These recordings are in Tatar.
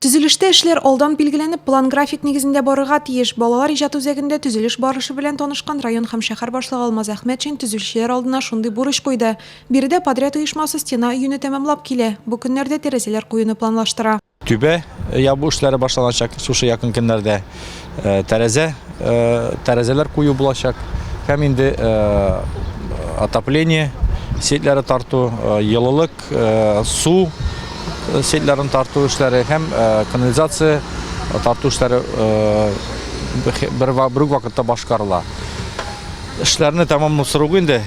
Төзелештә эшләр алдан билгеләнеп, план-график нигезендә барырга тиеш. Балалар иҗат үзәгендә төзелеш барышы белән танышкан район һәм шәһәр башлыгы Алмаз Әхмәтшин төзүчеләр алдына шундый бурыч куйды. Биредә подряд оешмасы стена өюне тәмамлап килә, бу көннәрдә тәрәзәләр куюны планлаштыра. Түбә ябу эшләре башланачак шушы якын көннәрдә. Тәрәзә, тәрәзәләр кую булачак һәм инде отопление сетьләре тарту, елылык, су сетьләрен тарту эшләре һәм канализация тарту эшләре бер үк вакытта башкарыла. Эшләрне тәмамлау срогы инде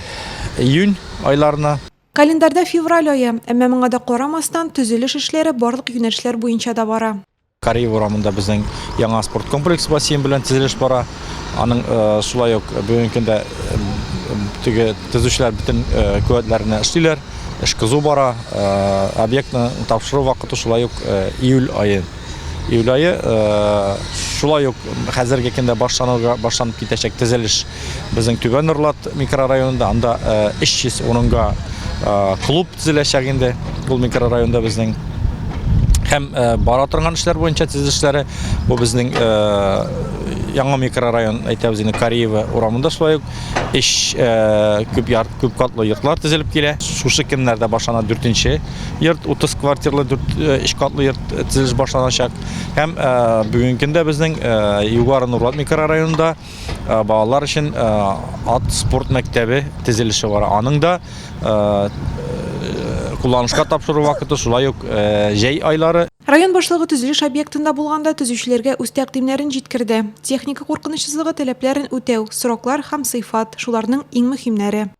июнь айларына. Календарьда февраль ае, әмма моңа да карамастан, төзелеш эшләре барлык юнәлешләр буенча да бара. Кариев урамында безнең яңа спорт комплексы бассейн белән төзелеш бара. Аның шулай ук бүгенге көндә теге төзүчеләр бөтен куәтләренә эшлиләр. Эш кызу бара. Объектны тапшыру вакыты шулай ук июль ае. Июль ае шулай ук хәзерге көндә башланырга башланып китәчәк төзелеш безнең Түбән Нурлат микрорайонында. Анда 300 урынга клуб төзеләчәк инде ул микрорайонда безнең. Һәм бара торган эшләр буенча төзелешләре бу безнең яңа микрорайон әйтәбез инде Кариева урамында шулай ук өч күп күп катлы йортлар төзелеп килә. Шушы көннәрдә башлана дүртенче йорт, 30 квартирлы дүрт, өч катлы йорт төзелеш башланачак. Һәм бүгенге көндә безнең Югары Нурлат микрорайонында балалар өчен ат спорт мәктәбе төзелеше бара. Аның да кулланышка тапшыру вакыты шулай ук җәй айлары. Район башлыгы төзелеш объектында булганда төзүчеләргә үз тәкъдимнәрен җиткерде. Техника куркынычсызлыгы таләпләрен үтәү, сроклар һәм сыйфат, шуларның иң мөһимнәре.